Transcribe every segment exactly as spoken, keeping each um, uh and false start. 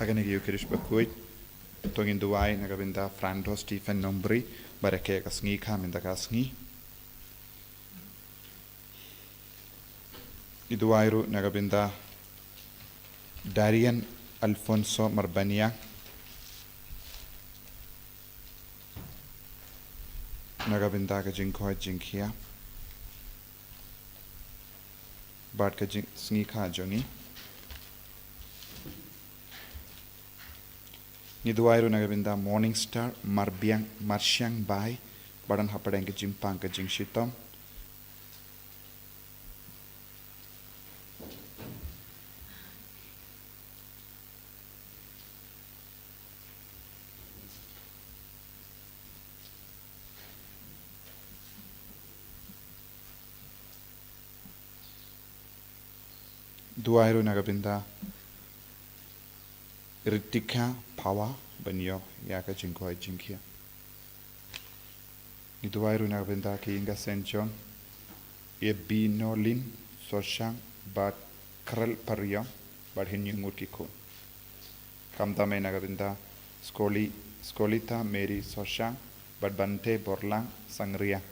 Ha kane ka Eucharist bakhuid, to ngin duwai na ka bynta Franco Stephen Nombri, ba rakhe ka sngi kha mynta ka sngi. Ngi duwai ruh na ka bynta Darian Alfonso Marbaniang, na ka bynta ka jingkoit jingkhiah bad ka jing, sngi kha jong ngi. Ngi duwai ruh na ka bynta Morning Star Marbiang Marsiang Bai, ba don hapdeng ka jingpang ka jingshitom. Duwai ruh na ka bynta Ritika Pawa ban ïoh ïa ka jingkoit jingkhiah. Ngi duwai ruh na ka bynta ki ïing ka sem jong Ebinolin Soshang bad Krel Pariong bad hynñiew ngut ki khun. Khamtam eh na ka bynta Skoli, Skolita Mary Soshang bad Bante Borlang Sangria.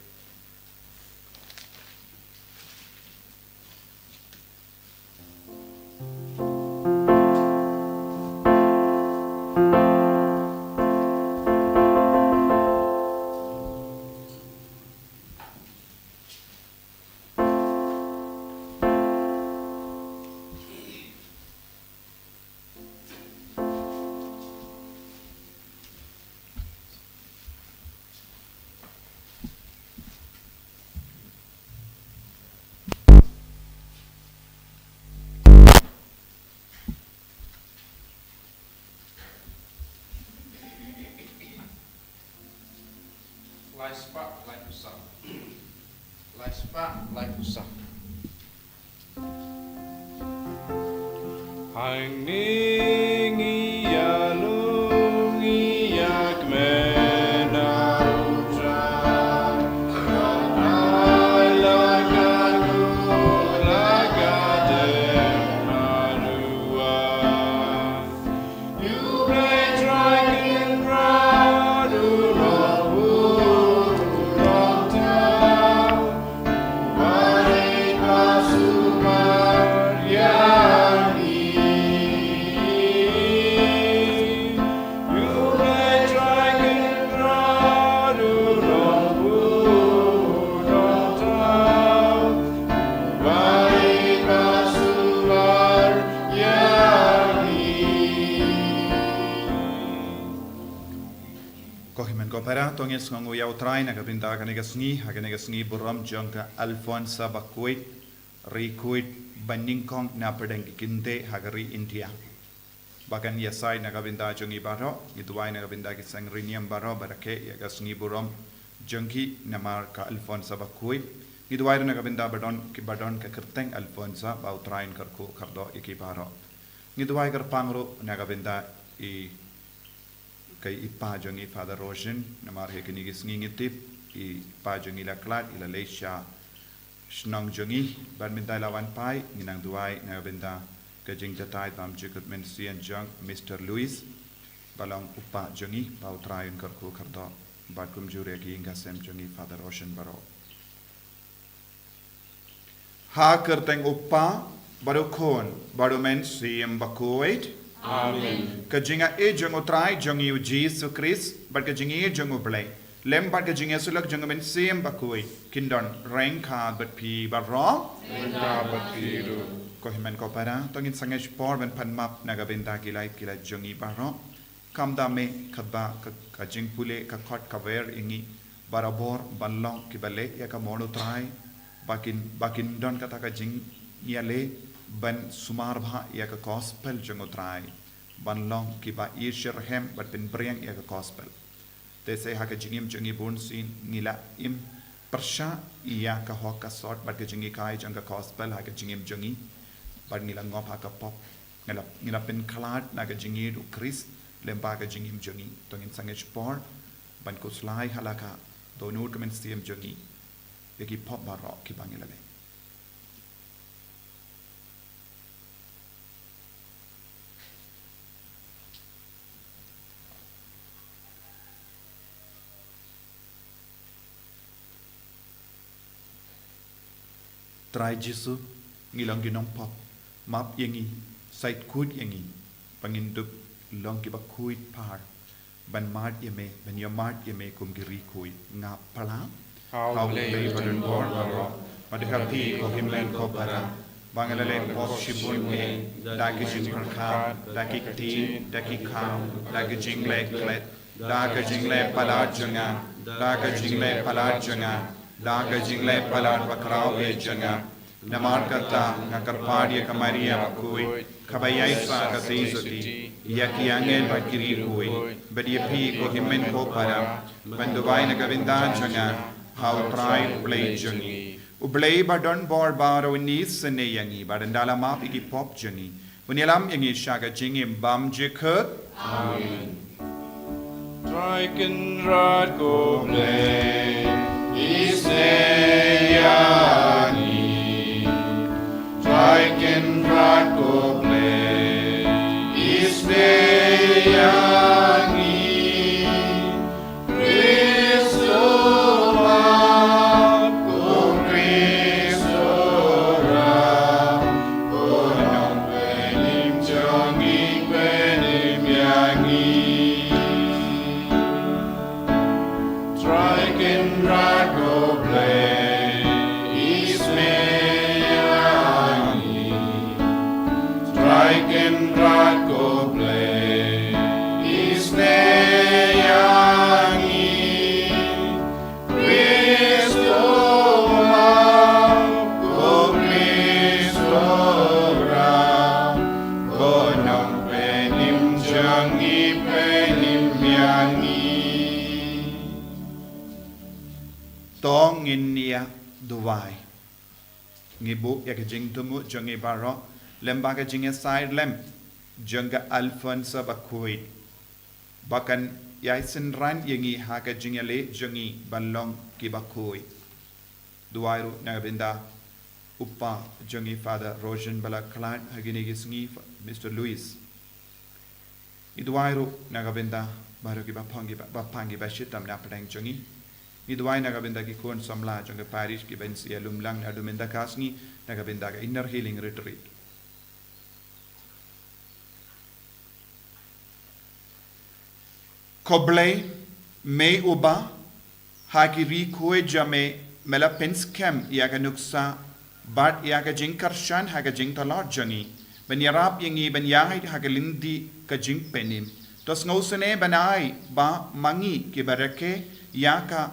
Lai spah, lai phew saw. Lai spah, lai phew saw. Hangne ngi ïalum ngi ïakmen ha U Trai. Ai la ka dur la ka dem ha ruh. Ko hynmen ko para, to ngin sngewnguh ïa U Trai na ka bynta kane ka sngi, ha kane ka sngi burom jong ka Alphonsa Bakhuid, ri khuid banyngkong na pdeng ki kynthei ha ka ri India. Ba kan ïasaid na ka bynta jong ngi baroh, ngi duwai na ka bynta ki seng ri niam baroh ba rakhe ïa ka sngi burom jong ki namar ka Alphonsa Bakhuid. Ngi duwai ruh na ka bynta ba don ki, ba don ka kyrteng Alphonsa, ba U Trai un kyrkhu kyrdoh ïa ki baroh. Ngi duwai kyrpang ruh na ka bynta i, ka i pa jong ngi Father Roshan, namar ha kine ki sngi ngi tip i pa jong ngi la khlad, i la leit sha shnong jong ngi. Bad mynta i la wan phai, ngi nang duwai na ka bynta ka jingjatai bymjukut mynsiem jong Mister Louis, ba long u pa jong ngi, ba U Trai un kyrkhu kyrdoh bad kumjuh ruh ïa ki ïing ka sem jong ngi Father Roshan baroh. Ha ka kyrteng u Kpa, bad u Khun, bad u Mynsiem Bakhuid. Amen. Ka jingïaid jong u Trai jong ngi u Jisu Khrist, bad ka jingïeit jong u Blei, lem bad ka jingïasyllok jong u Mynsiem Bakhuid, kin don ryngkat bad phi baroh. Ryngkat bad phi ruh. Ko hynmen ko para, to ngin sangeh por ban pan map na ka bynta ki lait ki lait jong ngi baroh. Kham da me kaba ka, ka jingpule ka khot ka wer ïa ngi barabor ban long kiba leh ïa ka mon u Trai, ba kin, ba kin don kata ka jingïaleh ban sumar bha ïa ka gospel jong u Trai, ban long kiba ïeit shitrhem bad pynpriang ïa ka gospel. Te sa ha ka jingim jong ngi bunsien ngi la im pyrshah ïa ka hok ka sot bad ka jinghikai jong ka gospel ha ka jingim jong ngi, bad ngi la ngop ha ka pop. Ngi la, ngi la pynkhlad na ka jingïeit u Khrist lem bad ka jingim jong ngi. To ngin sangeh por ban khuslai ha la ka dohnud ka mynsiem jong ngi ïa ki pop baroh kiba ngi la leh. Trai Jisu, ngi long ki nongpop, map ïa ngi, sait khuid ïa ngi, ba ngin dup long kiba khuid par ban mad ïa me, ban ïa mad ïa me kum ki riewkhuid. Nga pla ha u Blei badonbor baroh, bad ha phi ko hynmen ko para, ba nga la leh pop shibun eh, da ki jingpyrkhat, da ki ktien, da ki kam, da ki jingleh klet, da ka jingleh palat jong nga, da ka jingleh palat jong nga, da ka jingleh palat bakhraw eh jong nga. Namar kata nga kyrpad ïa ka Maria bakhuid, kaba ïaisah ka Theisotti, ïa ki angel bad ki riewkhuid, bad ïa phi ko hynmen ko para, ban duwai na ka bynta jong nga ha u Trai u Blei jong ngi. U Blei badonbor baroh un isynei ïa ngi, bad ynda la map ïa ki pop jong ngi, un ïalam ïa ngi sha ka jingim bymjukut. Amen. Trai Kynrad ko Blei, isynei ïa ngi. Trai Kynrad ko Blei, isynei ïa ngi. Khrist u map, ko Khrist u rah, ko Nongpynim jong ngi, pynim ïa ngi. Trai Kynrad ko Blei, isynei ïa ngi. Trai Kynrad ko Blei, isynei ïa ngi. Khrist u map, ko Khrist u rah, ko Nongpynim jong ngi, pynim ïa ngi. To ngin ïa duwai. Ngi buh ïa ka jingthmu jong ngi baroh lem bad ka jingïasaid lem jong ka Alphonsa bakhuid, ba kan ïai synran ïa ngi ha ka jingïaleh jong ngi ban long kiba khuid. Duwai ruh na ka bynta u kpa jong ngi Father Rogen ba la khlad ha kine ki sngi, Mister Louis. Ngi duwai ruh na ka bynta baroh kiba pang kiba, ba pang kiba shitom na pdeng jong ngi. Ngi duwai na ka bynta ki khun samla jong ka parish kiba shu ïalum lang naduh mynta ka sngi na ka bynta ka Inner Healing Retreat. Ko Blei, me uba ha ki riewkhuid jong me, me la pynskhem ïa ka nuksa bad ïa ka jingkyrshan ha ka jingtlot jong ngi, ban ïarap ïa ngi ban ïaid ha ka lynti ka jingpynim. To sngewsynei ban ai ba ma ngi kiba rakhe ïa ka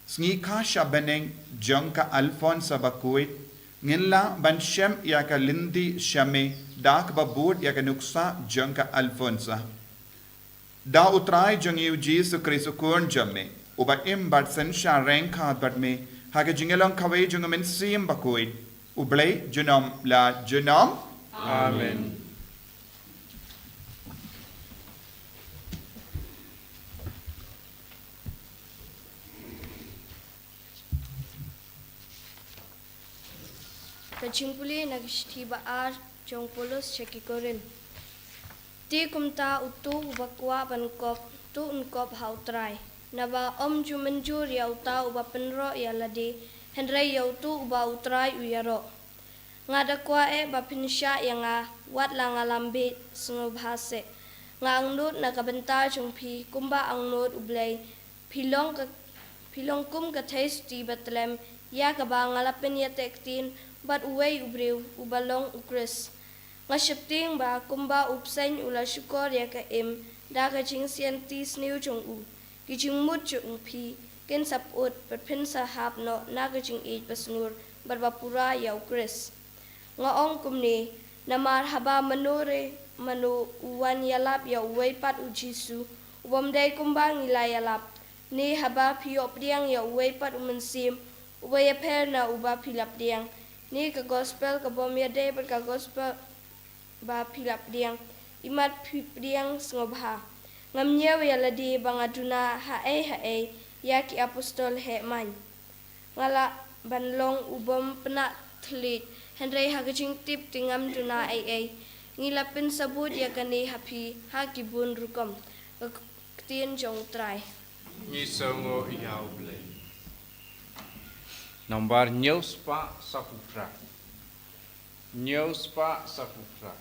sngi kha sha bneng jong ka Alphonsa bakhuid, ngin lah ban shem ïa ka lynti sha me da kaba bud ïa ka nuksa jong ka Alphonsa. Da u Trai jong ngi u Jisu Khrist u Khun jong me, uba im bad synshar ryngkat bad me ha ka jingïalong kawei jong u Mynsiem Bakhuid, U Blei junom la junom. Amen. Ka jingpule na ka shithi ba ar jong u Paulus sha ki Korinth. Te kumta uto uba kwah ban kop, to un kop ha u Trai. Naba ym ju mynjur ïa uta uba pynroh ïa lade, hynrei ïa uto uba u Trai u ïaroh. Nga da kwah eh ba phin shah ïa nga, wat la nga lam beit sngewbha seh. Nga angnud na ka bynta jong phi, kumba angnud U Blei, phi long ka, phi long kum ka theisotti ba tlem, ïa kaba nga la pynïateh ktien bad uwei u briew, uba long U Khrist. Nga sheptieng ba kumba u bseiñ u la shukor ïa ka im da ka jingsianti sniew jong u, ki jingmut jong phi kin sa pyut bad phin sa hap noh na ka jingïeit basngur bad bapura ïa U Khrist. Nga ong kumne, namar haba mano re mano u wan ïalap ïa uwei pat U Jisu, u bym dei kumba ngi la ïalap, ne haba phi ïoh pdiang ïa uwei pat u mynsiem, uba ïapher na uba phi la pdiang, ne ka gospel ka bym ïadei bad ka gospel ba phi la pdiang, imat phi pdiang sngewbha. Ngam ñiew ïa lade ba nga duna haei haei ïa ki apostol heh main. Nga lah ban long u bym pynah thylliej, hynrei ha ka jingtip te ngam duna ei ei. Ngi la pynsabut ïa kane ha phi ha ki bun rukom. Ka ktien jong U Trai. Ngi sngew ïa U Blei. Nambar hynñiew spah saphew phra. Hynñiew spah saphew phra.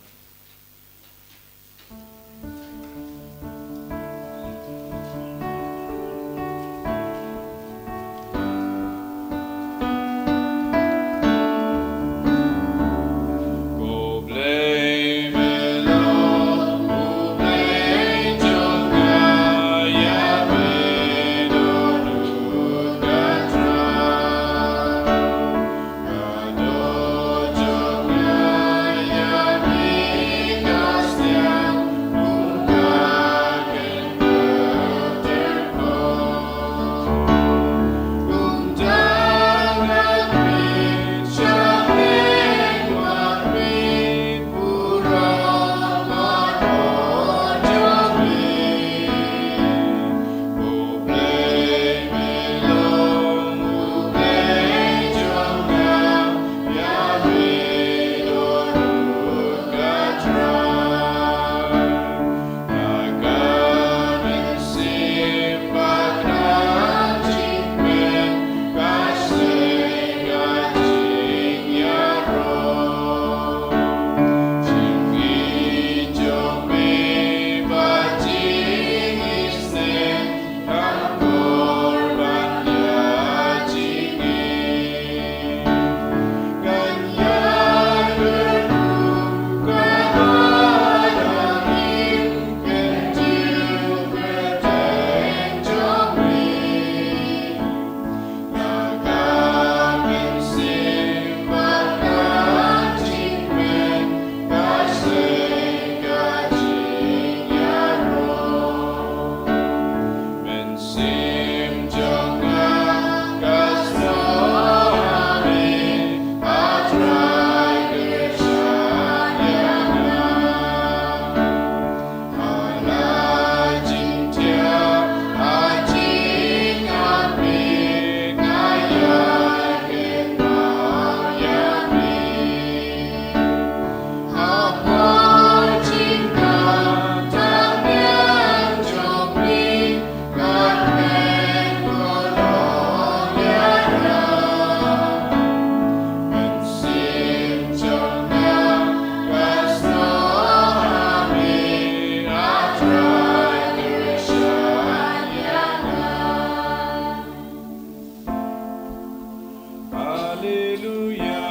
Alleluia.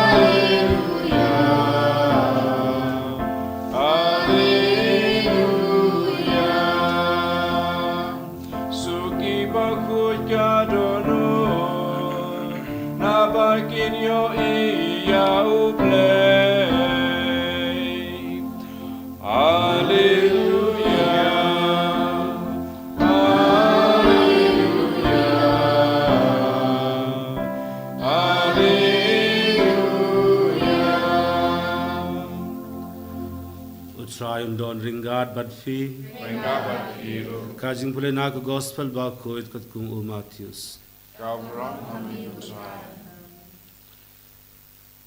Alleluia. Alleluia. Suki bakhuid ka dohnud, naba kin ïohi ïa U Blei. Alleluia. Alleluia. Alleluia. U Trai un don ryngkat bad phi. Ryngkat bad phi ruh. Ka jingpule na ka gospel bakhuid katkum u Mathaios. Ka burom ha me U Trai.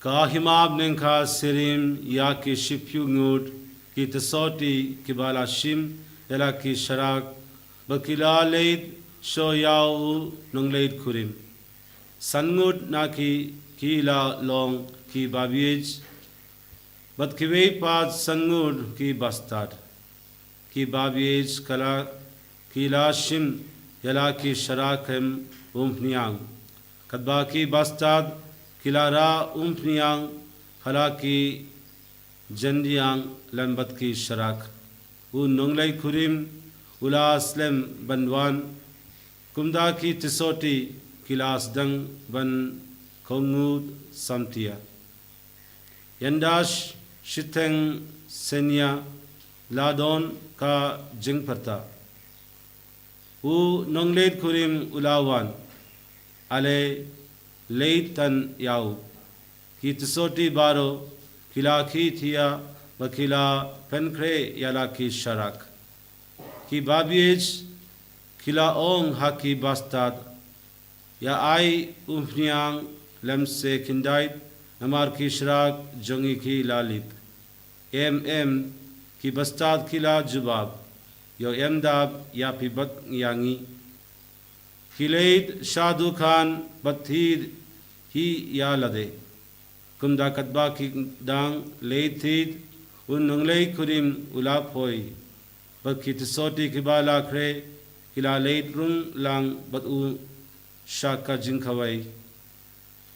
Ka hima bneng ka sirim ïa ki shiphew ngut ki tsotti kiba la shim ïa la ki sharak, ba ki la leit sha ïa u nongleit kurim. San ngut na ki ki la long ki babiej, bad kiwei pat san ngut ki bastad. Ki babiej ki la, ki la shim ïa la ki sharak kem umphniang. Katba ki bastad ki la rah umphniang ha la ki jyndiang lem bad ki sharak. U nongleit kurim u la slem ban wan, kumta ki tisoti ki la sdang ban kohnguh samtia. Ynda shiteng synñia la don ka jingpyrta, u nongleit kurim u la wan, ale leit tang ïa u. Ki tisoti baroh ki la khie thiah bad ki la pynkhreh ïa la ki sharak. Ki babiej ki la ong ha ki bastad, ïa ai umphniang lem se khyndiat, namar ki sharak jong ngi ki la lip. Em, em, ki bastad ki la jubab, ïoh em dap ïa phi bad ïa ngi. Khie leit sha dukhan bad thied hi ïa lade. Kumta katba ki dang leit thied, u nongleit kurim u la poi. Bad ki tisoti kiba la khreh ki la leit rung lang bad u sha ka jingkhawai,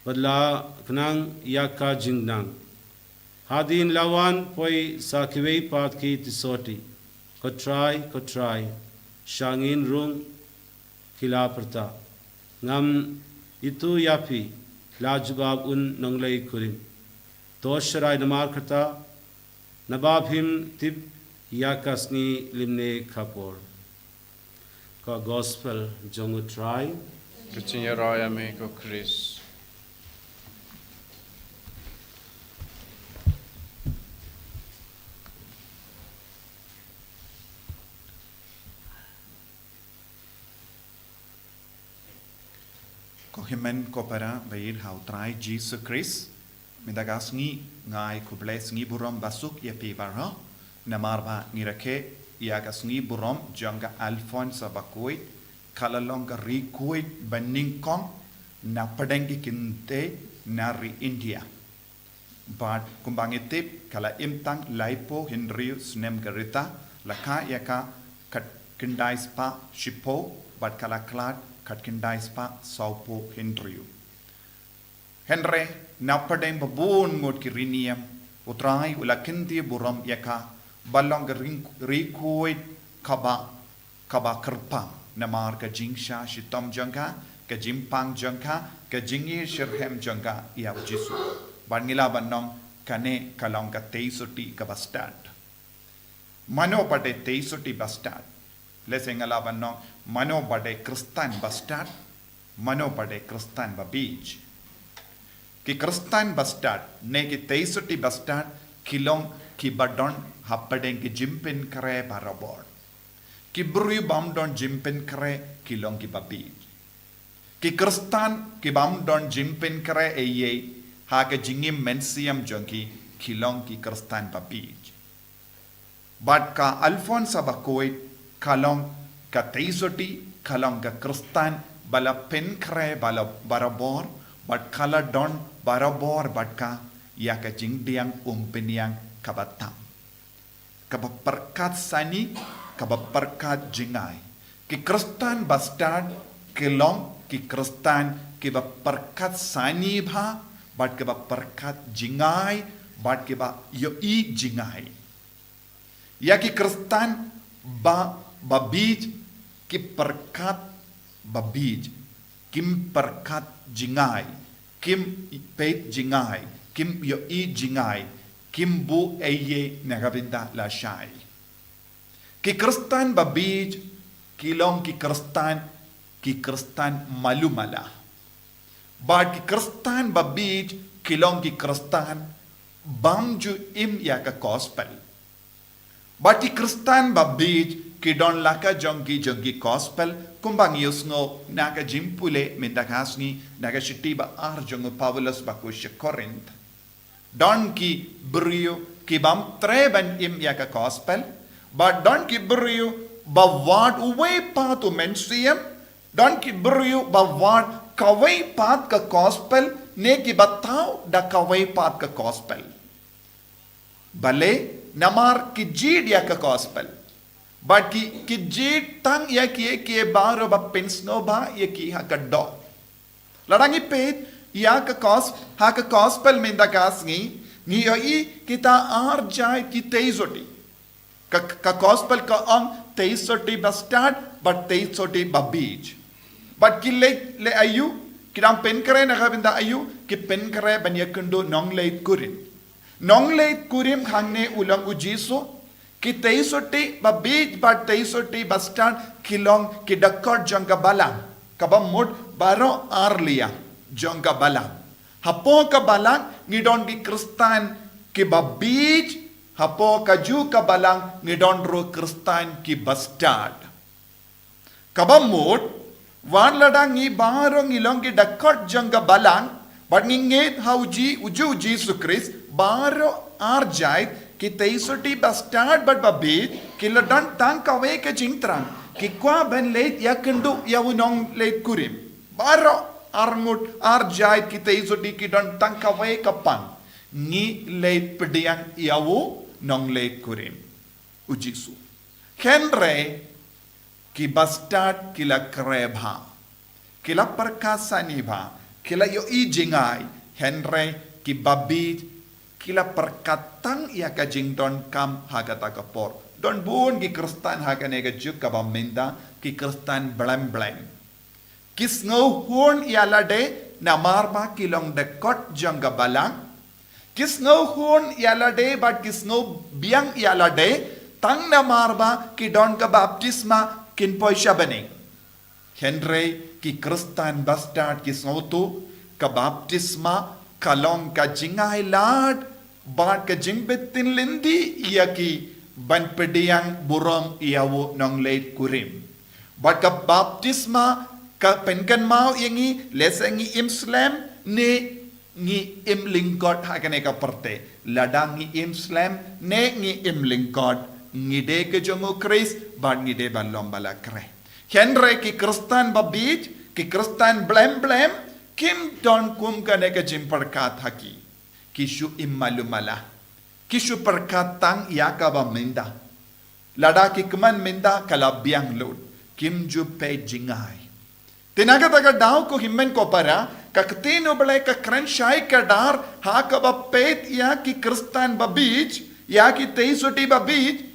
bad la khnang ïa ka jingnang. Hadien la wan poi sa kiwei pat ki tisoti. Ko Trai, ko Trai, sha ngin rung? Ki la pyrta. Ngam ithuh ïa phi, la jubab u nongleit kurim. To sharai namar kata, naba phim tip ïa ka sngi lymne ka por. Ka gospel jong u Trai. Ka jingïaroh ïa me ko Khrist. Ko hynmen ko para ba ïeit ha u Trai Jisu Khrist, mynta ka sngi nga ai khublei sngi burom basuk ïa phi baroh, namar ba ngi rakhe ïa ka sngi burom jong ka Alphonsa Bakhuid, ka la long ka ri khuid ba nyngkong na pdeng ki kynthei na ri India. Bad kumba ngi tip, ka la im tang laiphew hynriew snem ka rta, la kha ïa ka khatkhyndai spah shiphew, bad ka la khlad khatkhyndai spah sawphew hynriew. Hynrei na pdeng ba bun ngut ki ri niam, u Trai u la kyntiew burom ïa ka ba long ka ri khuid kaba, kaba kyrpang namar ka jingsha shitom jong ka, ka jingpang jong ka, ka jingïasyrhem jong ka ïa u Jisu. Bad ngi lah ban ong kane ka long ka tei sotti kaba stad. Mano ba dei tei sotti ba stad? Lehse nga lah ban ong, mano ba dei Khristan ba stad? Mano ba dei Khristan ba bieit? Ki Khristan ba stad ne ki tei sotti ba stad ki long kiba don hapdeng ki jingpynkhreh barabor. Ki briew bym don jingpynkhreh ki long kiba bieit. Ki Khristan ki bym don jingpynkhreh ei ei ha ka jingim mynsiem jong ki, ki long ki Khristan ba bieit. Bad ka Alphonsa Bakhuid ka long ka tei sotti, ka long ka Khristan ba la pynkhreh ba la barabor, bad ka la don barabor bad ka ïa ka jingdiang umphniang kaba tam, kaba pyrkhat sani, kaba pyrkhat jngai. Ki Khristan ba stad ki long ki Khristan kiba pyrkhat sani bha, bad kiba pyrkhat jngai, bad kiba ïohi jngai. Ïa ki Khristan ba, ba bieit ki pyrkhat ba bieit, kim pyrkhat jngai, kim peit jngai, kim ïohi jngai, kim buh ei ei na ka bynta lashai. Ki Khristan ba bieit ki long ki Khristan, ki Khristan malu mala. Bad ki Khristan ba bieit ki long ki Khristan bym ju im ïa ka gospel. Bad ki Khristan ba bieit ki don la ka jong ki jong ki gospel, kumba ngi ïohsngew na ka jingpule mynta ka sngi na ka shithi ba ar jong u Paulus ba kum sha Korinth. Don ki briew ki bym treh ban im ïa ka gospel, bad don ki briew ba wad uwei pat u mynsiem, don ki briew ba wad kawei pat ka gospel, ne kiba thaw da kawei pat ka gospel. Balei? Namar ki jied ïa ka gospel. Bad ki, ki jied tang ïa ki, ki baroh ba pynsngewbha ïa ki ha ka doh. Lada ngi peit ïa ka gos-, ha ka gospel mynta ka sngi, ngi ïohi kita ar jait ki tei sotti. Ka, ka gospel ka ong tei sotti ba stad, bad tei sotti ba bieit. Bad ki leit leh aïu, ki dang pynkhreh na ka bynta aïu, ki pynkhreh ban ïakynduh nongleit kurim. Nongleit kurim hangne u long u Jisu, ki tei sotti ba bieit bad tei sotti ba stad ki long ki dkhot jong ka balang. Kaba mut baroh ar liang jong ka balang. Hapoh ka balang ngi don ki Khristan kiba bieit, hapoh kajuh ka balang ngi don ruh Khristan kiba stad. Kaba mut, wat lada ngi baroh ngi long ki dkhot jong ka balang, bad ngi ngeit ha u Ji-, u Jisu Khrist, baroh ar jait ki tei sotti ba stad bad ba bieit, ki la don tang kawei ka jingthrang, ki kwah ban leit ïakynduh ïa u nongleit kurim. Baroh ar ngut ar jait ki tei sotti ki don tang kawei ka pang, ngi leit pdiang ïa u nongleit kurim, u Jisu. Hynrei kiba stad ki la khreh bha, ki la pyrkhat sani bha, ki la ïohi jngai, hynrei kiba bieit ki la pyrkhat tang ïa ka jingdonkam ha kata ka por. Don bun ki Khristan ha kane ka juk kaba mynta, ki Khristan blem blem. Ki sngewhun ïa lade namar ba ki long dkhot jong ka balang. Ki sngewhun ïa lade bad ki sngewbiang ïa lade tang namar ba ki don ka baptisma kin poi sha bneng. Hynrei ki Khristan ba stad ki sngewthuh ka baptisma ka long ka jingai lad bad ka jingbtin lynti ïa ki ban pdiang burom ïa u nongleit kurim. Bad ka baptisma ka pynkynmaw ïa ngi, lehse ngi im slem ne ngi im lyngkot ha kane ka pyrthei. Lada ngi im slem ne ngi im lyngkot, ngi dei ka jong u Khrist bad ngi dei ban long ba la khreh. Hynrei ki Khristan ba bieit, ki Khristan blem blem, kim don kum kane ka jingpyrkhat ha ki. Ki shu im malu mala. Ki shu pyrkhat tang ïa kaba mynta. Lada ki kmen mynta ka la biang lut, kim ju peit jngai. Te na kata ka daw ko hynmen ko para, ka ktien U Blei ka kren shai kdar ha kaba peit ïa ki Khristan ba bieit, ïa ki tei sotti ba bieit,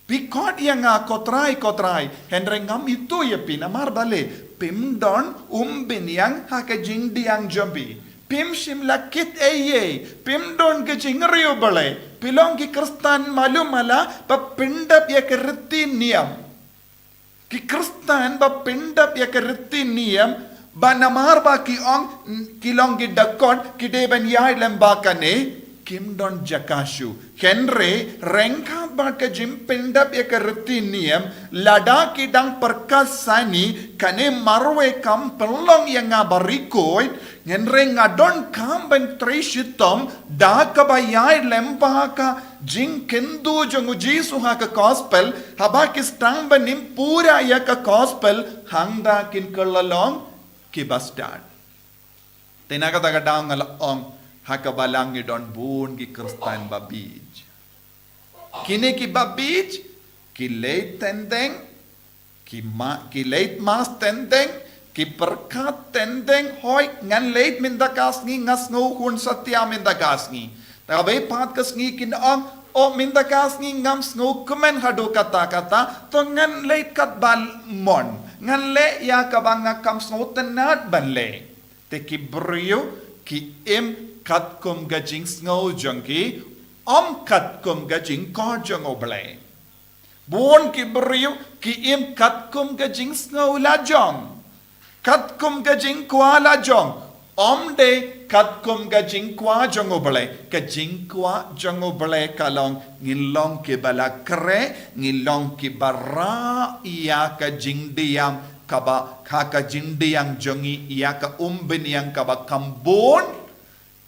phi khot ïa nga ko Trai, ko Trai, hynrei ngam ithuh ïa phi namar balei, phim don umbniang ha ka jingdiang jong phi. Phim shym la kit ei ei, phim don ka jingriewblei, phi long ki Khristan malu mala ba pyndap ïa ka riti niam. Ki Khristan ba pyndap ïa ka riti niam, ba namar ba ki ong ki long ki dkhot, ki dei ban ïaid lem bad kane, kim don jaka shuh. Hynrei ryngkat bad ka jingpyndap ïa ka riti niam, lada ki dang pyrkhat sani, kane marwei kam pynlong ïa nga ba rikoi, hynrei nga donkam ban trei shitom da kaba ïaid lem bad ka jingkyntu jong u Jisu ha ka gospel, haba ki sdang ban im pura ïa ka gospel, hangta kin kylla long kiba stad. Te na kata ka daw nga la ong, ha ka balang ngi don bun ki Khristan ba bieit. Kine kiba bieit, ki leit teng teng, ki ma-, ki leit mass teng teng, ki pyrkhat teng teng, hooid ngan leit mynta ka sngi, nga sngewhun satia mynta ka sngi. Te kawei pat ka sngi kin ong, o mynta ka sngi ngam sngewkmen haduh katta katta, to ngan leit katba mon, ngan leh ïa kaba nga kam sngewtynnat ban leh. Te ki briew ki im katkum ka jingsngew jong ki, ym katkum ka jingkhot jong U Blei. Bun ki briew ki im katkum ka jingsngew la jong, katkum ka jingkwah la jong, ym dei katkum ka jingkwah jong U Blei. Ka jingkwah jong U Blei ka long ngin long kiba la khreh, ngin long kiba rah ïa ka jingdiang kaba, ha ka jingdiang jong ngi ïa ka umbniang kaba kham bun,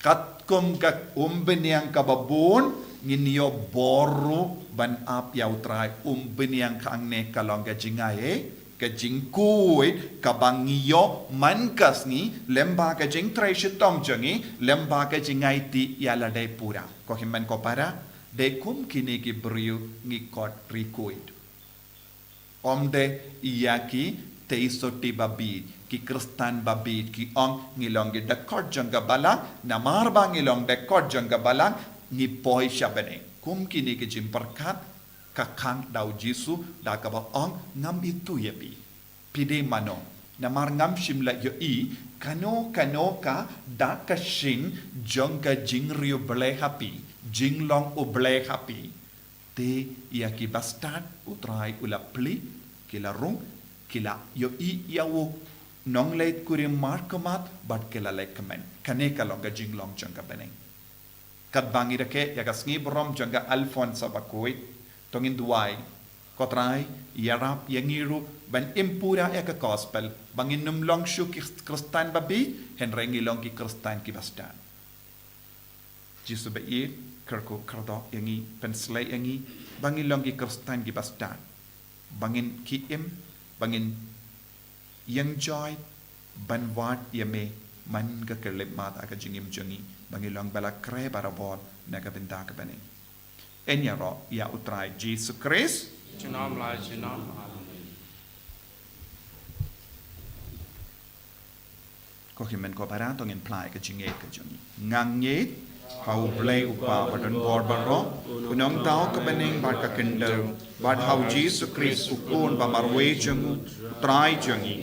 katkum ka umbniang kaba bun, ngin ïoh bor ruh ban ap ïa U Trai. Umbniang hangne ka long ka jingai, eh? Ka jingkhuid kaba ngi ïoh man ka sngi, lem bad ka jingtrei shitom jong ngi, lem bad ka jingaiti ïa lade pura. Ko hynmen ko para, dei kum kine ki briew ngi kot ri khuid. Ym dei ïa ki Theisotti babit, ki Khristan babit, ki ong ngi long ki dkhot jong ka Balang, namar ba ngi long dkhot jong ka Balang, ngi poi sha bneng. Kum kine ki jingpyrkhat, ka khang da u Jisu, da kaba ong ngam ithuh ïa phi. Phi dei mano, namar ngam shym la ïohi kano kano ka dak ka shin jong ka jingriewblei ha phi, jinglong U Blei ha phi. Te ïa ki bastad U Trai u la plie, ki la rung, ki la ïohi ïa u nongleit kurim markhmat bad ki la leit kmen. Kane ka long ka jinglong jong ka bneng. Katba ngi rakhe ïa ka sngi burom jong ka Alphonsus Bakhuid, to ngin duwai, ko Trai, ïarap ïa ngi ruh ban im pura ïa ka gospel, ba ngin ym long shuh ki Khristan babit, hynrei ngi long ki Khristan ki bastad. Jisu ba ïeit, kyrkhu kyrdoh ïa ngi, pynshlei ïa ngi, ba ngin long ki Khristan ki bastad. Ba ngin ki im, ba ngin ïeng joi, ban wad ïa me, man ka khyllipmat ha ka jingim jong ngi, ba ngin long ba la khreh barabor, na ka bynta ka bneng. Yn ïaroh ïa U Trai Jisu Khrist. Junom la junom. Amen. Ko hynmen ko para, to ngin phla ïa ka jingngeit ka jong ngi. Nga ngeit ha U Blei U Kpa badonbor baroh, u nongthaw ka bneng bad ka khyndew, bad ha U Jisu Khrist u Khun ba marwei jong U Trai jong ngi,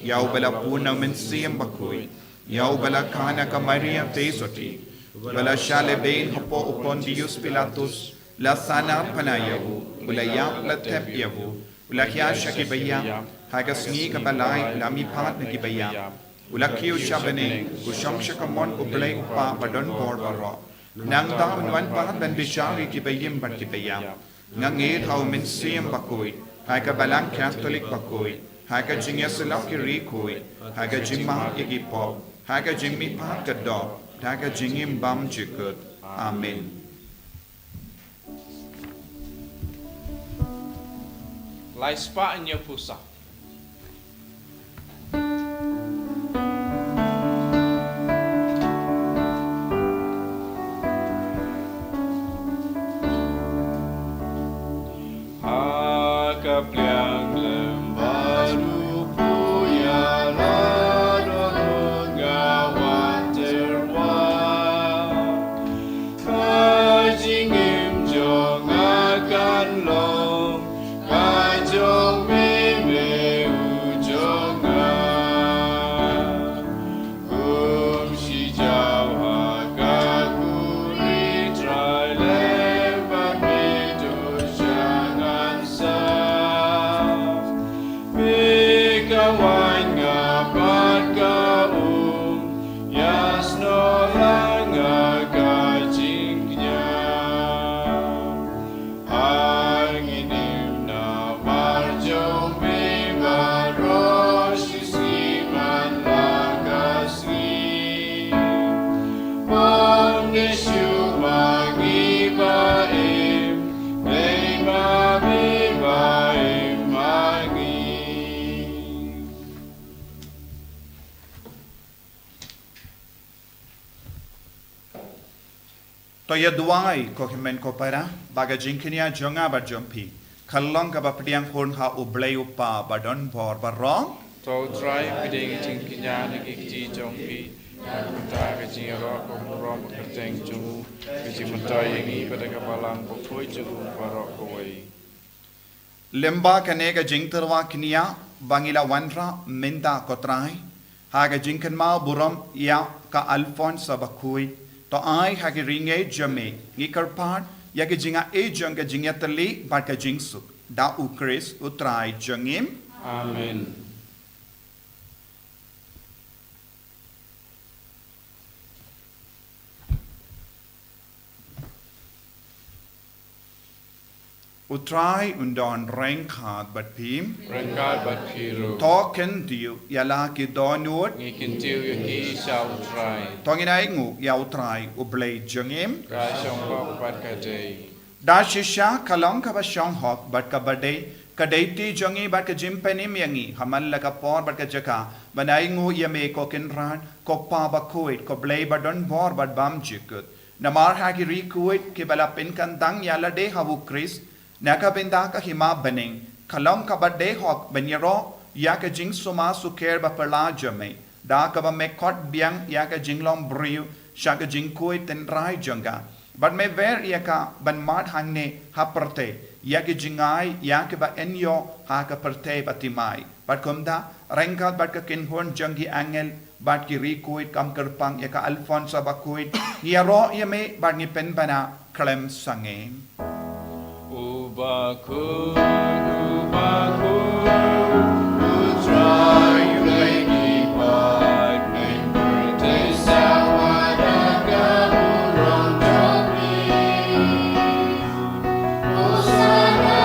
ïa uba la pun na U Mynsiem Bakhuid, ïa uba la kha na ka Maria Theisotti, uba la shah lehbeiñ hapoh u Pontius Pilatus, la sahnarphna ïa u, u la ïap la thep ïa u, u la hiar sha ki baïap, ha ka sngi kaba lai u la mihpat na ki baïap, u la kiew sha bneng, u shong sha kamon U Blei U Kpa badonbor baroh. Nangta un wan pat ban bishar ïa ki baïm bad ki baïap. Nga ngeit ha U Mynsiem Bakhuid, ha ka Balang Katholik bakhuid, ha ka jingïasyllok ki riewkhuid, ha ka jingmap ïa ki pop, ha ka jingmihpat ka doh, ha ka jingim bymjukut. Amen. Lai spah ñiew phew saw. Ha ka pliang lem baru puya la dohnud nga wan terwa. Ka jingim jong nga kan long ka jong me, me u jong nga. Kum shi jaw ha ka kuri Trai lem bad me to sha ngan sa. Me ka wan nga pat ka um, ïa snoh la nga ka jingkñia. Hangne namar jong me baroh shi sngi man la ka sngi. Ym dei shuh ma ngi ba im, dei ma me ba im ma ngi. To ïa duwai ko hynmen ko para, ba ka jingkñia jong nga bad jong phi kan long kaba pdiang hun ha U Blei U Kpa badonbor baroh. To U Trai pdiang ka jingkñia na ki kti jong phi, na ka bynta ka jingïaroh ka burom ka kyrteng jong u, ka jingmyntoi ïa ngi bad ka Balang bakhuid jong u baroh kawei. Lyngba kane ka jingtyrwa kñia ba ngi la wanrah mynta ko Trai, ha ka jingkynmaw burom ïa ka Alphonsus Bakhuid, to ai ha ki riewngeit jong me ngi kyrpad ïa ka jingaiei jong ka jingïatylli bad ka jingsuk, da U Khrist U Trai jong ngi. Amen. U Trai un don ryngkat bad phi. Ryngkat bad phi ruh. To kyntiew ïa la ki dohnud. Ngi kyntiew ïa ki sha U Trai. To ngin ainguh ïa U Trai U Blei jong ngi. Ka shong hok bad ka dei. Da shisha ka long kaba shong hok bad kaba dei, Ka duty jong ngi bad ka jingpynim ïa ngi ha man la ka por bad ka jaka ban ainguh ïa me, ko Kynrad, ko Pa bakhuid, ko Blei badonbor bad bymjukut. Namar ha ki riewkhuid kiba la pynkyntang ïa lade ha u Khrist na ka bynta ka hima bneng, ka long kaba dei hok ban ïaroh ïa ka jingsumar sukher baphylla jong me, da kaba me khot biang ïa ka jinglong briew sha ka jingkhuid tynrai jong ka, bad me wer ïa ka ban mad hangne ha pyrthei ïa ki jingai ïa kiba yn ïoh ha ka pyrthei bathymmai. Bad kumta, ryngkat bad ka kynhun jong ki angel bad ki riewkhuid, kam kyrpang ïa ka Alphonsa bakhuid, ngi ïaroh ïa me bad ngi pynbna khlem sangeh. U bakhuid, u bakhuid, u Trai u Blei ki paid, pyrthei sawa da ka burom jong phi. Hosanna,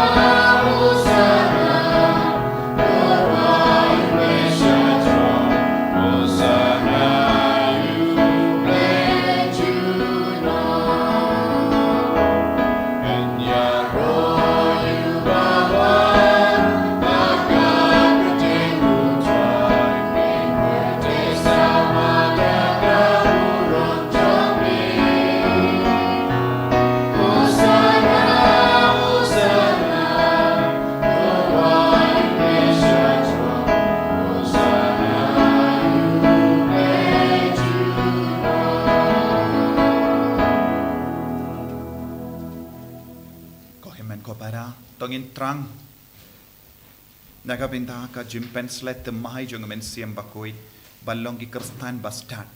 Hosanna, Ko hynmen ko para, to ngin thrang na ka bynta ka jingpynshlei thymmai jong u Mynsiem Bakhuid, ban long ki Khristan bastad,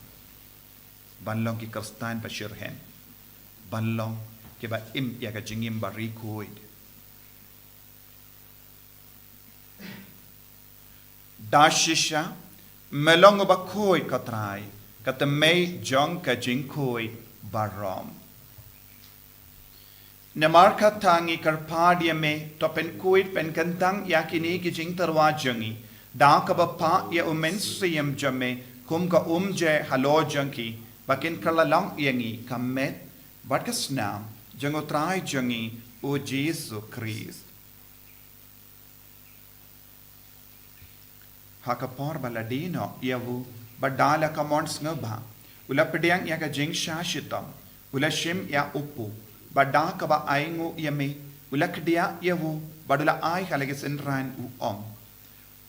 ban long ki Khristan ba shitrhem, ban long kiba im ïa ka jingim ba riewkhuid. Da shisha, me long u bakhuid, ko Trai, ka thymmei jong ka jingkhuid baroh. Namar kata ngi kyrpad ïa me, to pynkhuid pynkyntang ïa kine ki jingtyrwa jong ngi da kaba phah ïa u Mynsiem jong me kum ka umjer halor jong ki, ba kin kylla long ïa ngi ka met bad ka snam jong u Trai jong ngi u Jisu Khrist. Ha ka por ba la die noh ïa u, bad da la ka mon sngewbha, u la pdiang ïa ka jingshah shitom, u la shim ïa u paw, bad da kaba ainguh ïa me, u la kdiah ïa u, bad u la ai ha la ki synran, u ong: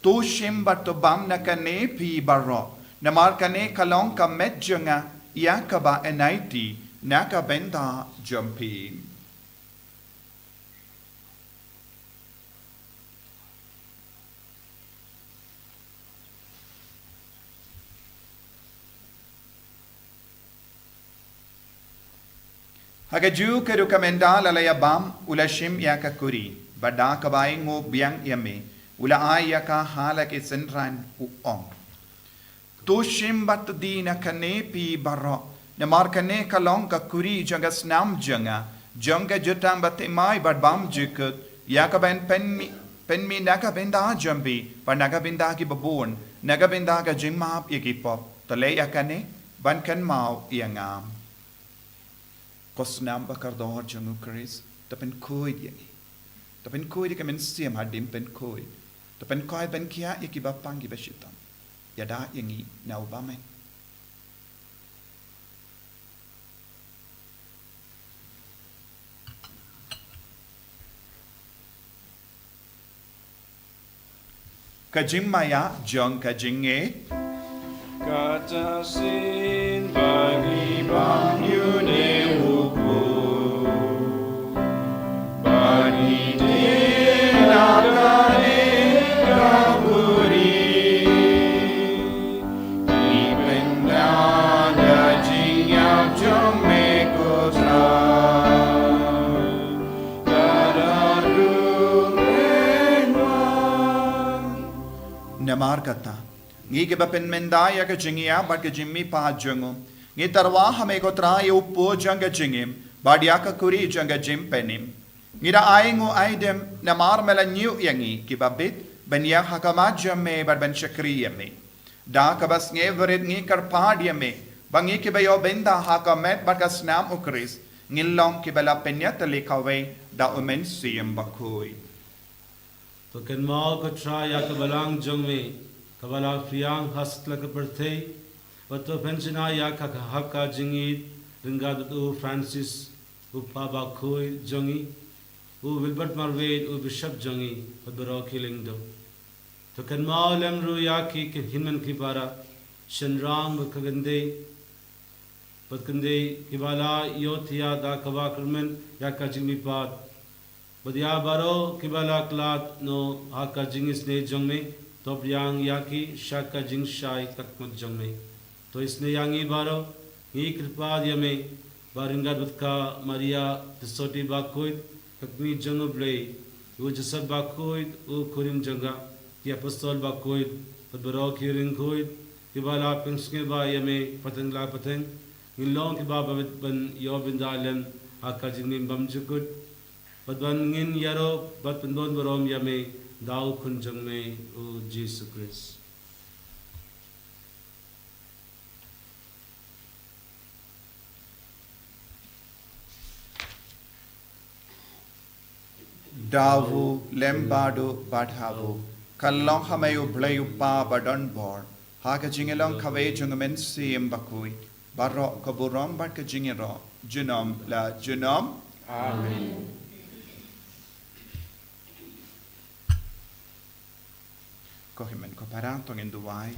To shim bad to bam na kane phi baroh, namar kane ka long ka met jong nga ïa kaba yn aiti na ka bynta jong phi. Ha kajuh ka rukom ynda la la ïa bam, u la shim ïa ka kuri, bad da kaba ainguh biang ïa me, u la ai ïa ka ha la ki synran, u ong: To shim bad to die na kane phi baroh, namar kane ka long ka kuri jong ka snam jong nga, jong ka jutang bathymmai bad bymjukut, ïa kaba yn pynmih, pynmih na ka bynta jong phi bad na ka bynta kiba bun, na ka bynta ka jingmap ïa ki pop. To leh ïa kane ban kynmaw ïa nga. Ko snam ba kordor jong u Khrist, to pynkhuid ïa ngi. To pynkhuid ïa ka mynsiem hadien pynkhuid. To pynkhuid ban khia ïa kiba pang kiba shitom. Ïada ïa ngi na u bymman. Ka jingmaïa jong ka jingngeit. Kata shisien ba ngi bam ïa une u paw, ba ngi die na kane ka kuri, ngi pyndonkam ïa ka jingïap jong me, ko Trai. Namar kata, ngi kiba pynmynta ïa ka jingïap bad ka jingmihpat jong u, ngi tyrwa ha me, ko Trai, ïa u paw jong ka jingim bad ïa ka kuri jong ka jingpynim. Ngi da ainguh aidem namar me la ñiew ïa ngi kiba bit ban ïaid ha khmat jong me bad ban shakri ïa me. Da kaba sngewrit ngi kyrpad ïa me ba ngi kiba ïoh bynta ha ka met bad ka snam u Khrist ngin long kiba la pynïatylli kawei da u Mynsiem Bakhuid. To kynmaw ko Trai ïa ka balang jong me, kaba la pdiang ha satlak ka pyrthei, bad to pynshna ïa ka ha ka jingïeit ryngkat bad u Francis, u Papa bakhuid jong ngi, u Wilbert Marwet, u Bishop jong ngi, bad baroh ki lyngdoh. To kynmaw lem ruh ïa ki, ki hynmen ki para, shynrang bad ka kynthei, bad kynthei kiba la ïohthiah da kaba kyrmen ïa ka jingmihpat. Bad ïa baroh kiba la khlad noh ha ka jingisynei jong me, to pdiang ïa ki sha ka jingshai khadmat jong me. To isynei ïa ngi baroh, ngi kyrpad ïa me, ba ryngkat bad ka Maria Theisotti bakhuid, ka kmie jong U Blei, u Joseph bakhuid, u khun rim jong ka, ki apostol bakhuid, bad baroh ki riewkhuid kiba la pynsngewbha ïa me pateng la pateng, ngin long kiba bit ban ïoh bynta lem ha ka jingim bymjukut, bad ba ngin ïaroh bad pynbun burom ïa me da u Khun jong me, u Jisu Khrist. Dawu lem baduh bad hawu, kan long ha me U Blei U Kpa badonbor, ha ka jingïalong kawei jong U Mynsiem Bakhuid, baroh ka burom bad ka jingïaroh, junom la junom. Amen. Ko hynmen ko para, to ngin duwai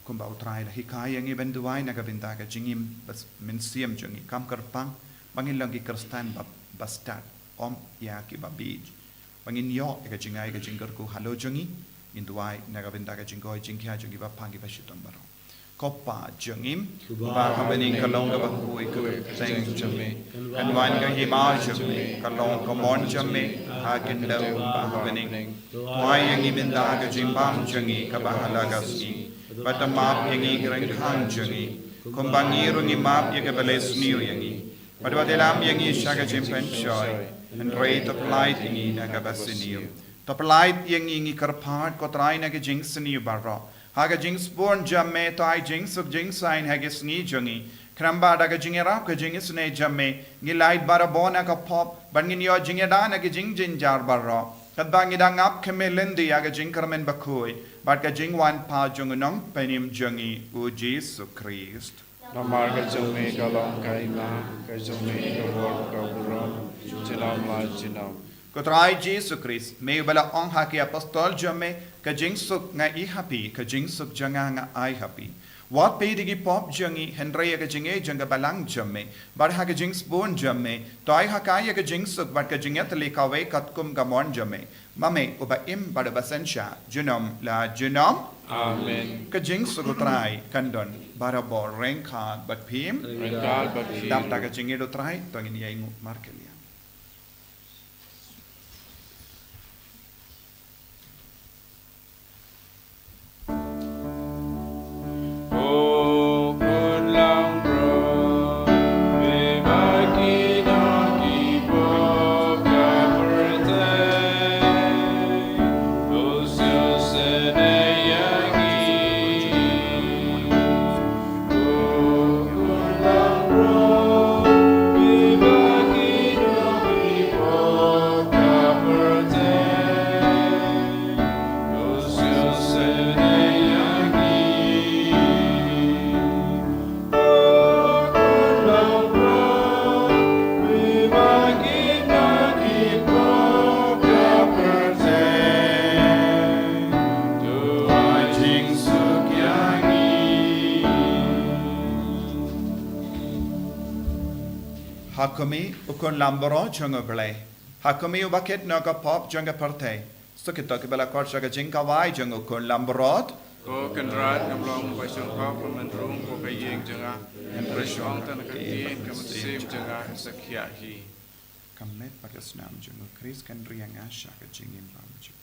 kumba U Trai u la hikai ïa ngi ban duwai na ka bynta ka jingim bad mynsiem jong ngi. Kam kyrpang ba ngin long ki Khristan ba, ba stad, ym ïa kiba bieit. Ba ngin ïoh ïa ka jingai ka jingkyrkhu halor jong ngi, ngin duwai na ka bynta ka jingkoit jingkhiah jong ngi ba pang, ngi ba shitom baroh. Ko Pa jong ngi uba ha bneng, ka long kaba khuid ka kyrteng jong me. Kan wan ka hima jong me, kan long ka mon jong me ha khyndew kumba ha bneng. To ai ïa ngi mynta ka jingbam jong ngi kaba ha la ka sngi. Bad to map ïa ngi ki ryngkhang jong ngi, kumba ngi ruh ngi map ïa kiba leh sniew ïa ngi. Bad wat lam ïa ngi sha ka jingpynshoi, hynrei to pyllait ïa ngi na kaba sniew. To pyllait ïa ngi, ngi kyrpad ko Trai, na ka jingsniew baroh. Ha ka jingsbun jong me to ai jingsuk jingsaiñ ha ka sngi jong ngi. Khnang ba da ka jingïarap ka jingisynei jong me, ngin lait barabor na ka pop, bad ngin ïoh jingïada na ka jingjynjar baroh. Katba ngi dang ap khmih lynti ïa ka jingkyrmen bakhuid bad ka jingwan pat jong U Nongpynim jong ngi, U Jisu Khrist. Namar ka jong me ka long ka hima, ka jong me ka bor, ka burom, junom la junom. Ko Trai Jisu Khrist, me uba la ong ha ki apostol jong me, ka jingsuk nga ai ha phi, ka jingsuk jong nga nga ai ha phi. Wat peit ïa ki pop jong ngi, hynrei ïa ka jingïeit jong ka balang jong me, bad ha ka jingsbun jong me, to ai ha ka ïa ka jingsuk bad ka jingïatylli kawei katkum ka mon jong me. Ma me uba im bad uba synshar, junom la junom. Amen. Ka jingsuk U Trai kan don barabor ryngkat bad phi. Ryngkat bad phi. Dap da ka jingïeit U Trai, to ngin ïainguh markylliang. Ha khmih, u Khun Lambrot jong U Blei. Ha khmih, uba kit noh ïa ka pop jong ka pyrthei. Sa kito kiba la khot sha ka jingkawai jong u Khun Lambrot. Ko Kynrad, ngam long ba shong khop, mynta rung ko ka ïing jong nga. Hynrei shu ong tang na ka ktien ka mynsiem jong nga, sa khiah hi. Ka met bad ka snam jong U Khrist kan ri ïa nga sha ka jingim bymjukut.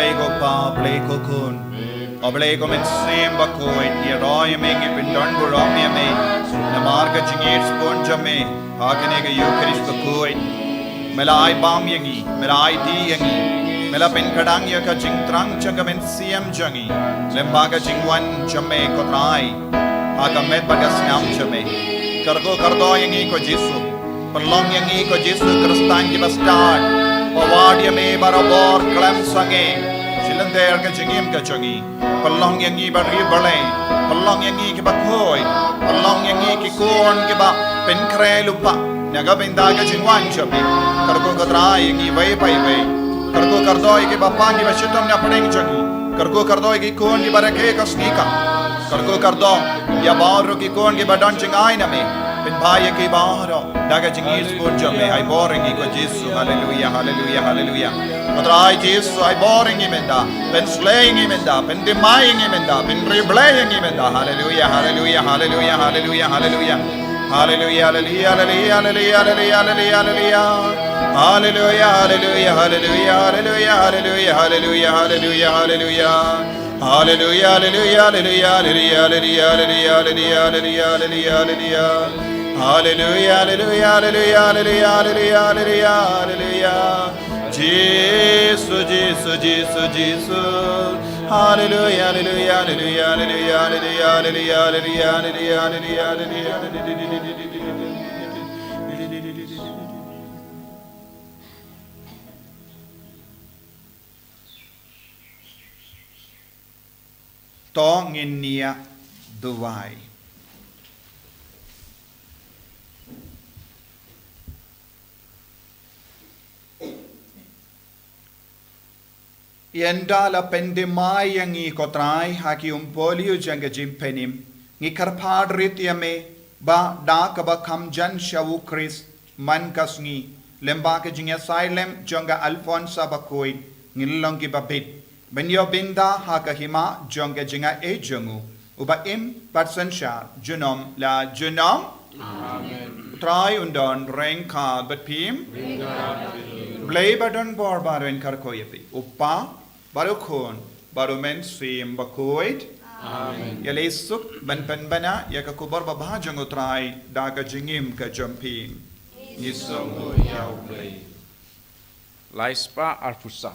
Blei ko Pa, Blei ko Khun, U Blei ko Mynsiem Bakhuid, ngi ïaroh ïa me, ngi pyndonburom ïa me namar ka jingïeit sbun jong me ha kane ka Ïukharist bakhuid. Me la ai bam ïa ngi, me la ai dih ïa ngi, me la pynkhlaiñ ïa ka jingthrang jong ka mynsiem jong ngi lyngba ka jingwan jong me ko Trai ha ka met bad ka snam jong me. Kyrkhu kyrdoh ïa ngi ko Jisu. Pynlong ïa ngi ko Jisu Khristan kiba stad, ba wad ïa me barabor khlem sangeh shi lynter ka jingim ka jong ngi. Pynlong ïa ngi ba ri Blei, pynlong ïa ngi kiba khuid, pynlong ïa ngi ki khun kiba pynkhreh lypa na ka bynta ka jingwan jong me. Kyrkhu ko Trai ïa ngi iwei pa iwei. Kyrkhu kyrdoh ïa kiba pang kiba shitom na pdeng jong ngi. Kyrkhu kyrdoh ïa ki khun kiba rakhe ka sngi ka. Kyrkhu kyrdoh ïa baroh ki khun kiba don jingai na me. Pynbha ïa ki baroh da ka jingïeit sbun jong me. Ai bor ïa ngi ko Jisu. Haleluia, haleluia, haleluia. Ko Trai Jisu, ai bor ïa ngi mynta. Pynshlei ïa ngi mynta, pynthymmai ïa ngi mynta, pynri Blei ïa ngi mynta. Haleluia, haleluia, haleluia, haleluia, haleluia. Haleluia, haleluia, haleluia, haleluia. Haleluia, haleluia, haleluia, haleluia, haleluia, haleluia, haleluia. Haleluia, haleluia, haleluia, haleluia, haleluia, haleluia, haleluia, haleluia, haleluia. Haleluia, haleluia, haleluia, haleluia, haleluia, haleluia, haleluia. Jisu, Jisu, Jisu, Jisu. Haleluia, haleluia, haleluia, haleluia, haleluia, haleluia. To ngin niah duwai. Ynda la pynthymmai ïa ngi ko Trai ha ki umpohliew jong ka jingpynim, ngi kyrpad rit ïa me ba da kaba kham jan sha u Khrist man ka sngi, lyngba ka jingïasaid lem jong ka Alphonsa Bakhuid, ngin long kiba bit ban ïoh bynta ha ka hima jong ka jingaiei jong u, uba im bad synshar junom la junom. Amen. U Trai un don ryngkat bad phi. Ryngkat bad phi. Blei ba don bor baroh un kyrkhu ïa phi. U Pa, bad u Khun, bad u Mynsiem Bakhuid. Amen. Ïaleh suk ban pynbna ïa ka khubor babha jong u Trai da ka jingim ka jong phi. Ngi sngewbha ïa u Blei. Lai spah arphew saw.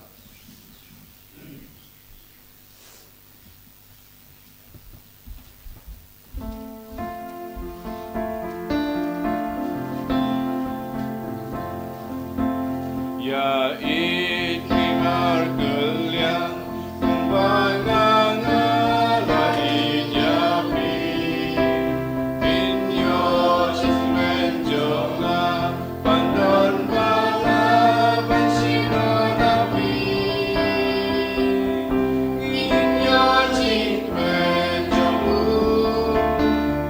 Ïa ïeit ngi markylliang kumba nga nga la ïeit ïa phi. Phin ïoh jingkmen jong nga ban don bala ban shim noh na phi. Ngin ïoh jingkmen jong u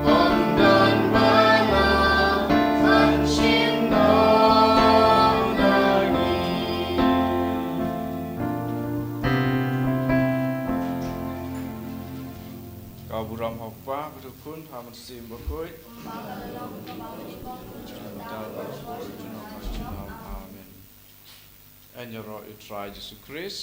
ban don bala ban shim noh na ngi. Ka burom ha u Kpa bad u Khun bad u Mynsiem Bakhuid. Amen. Ïaroh ïa u Trai Jisu Khrist.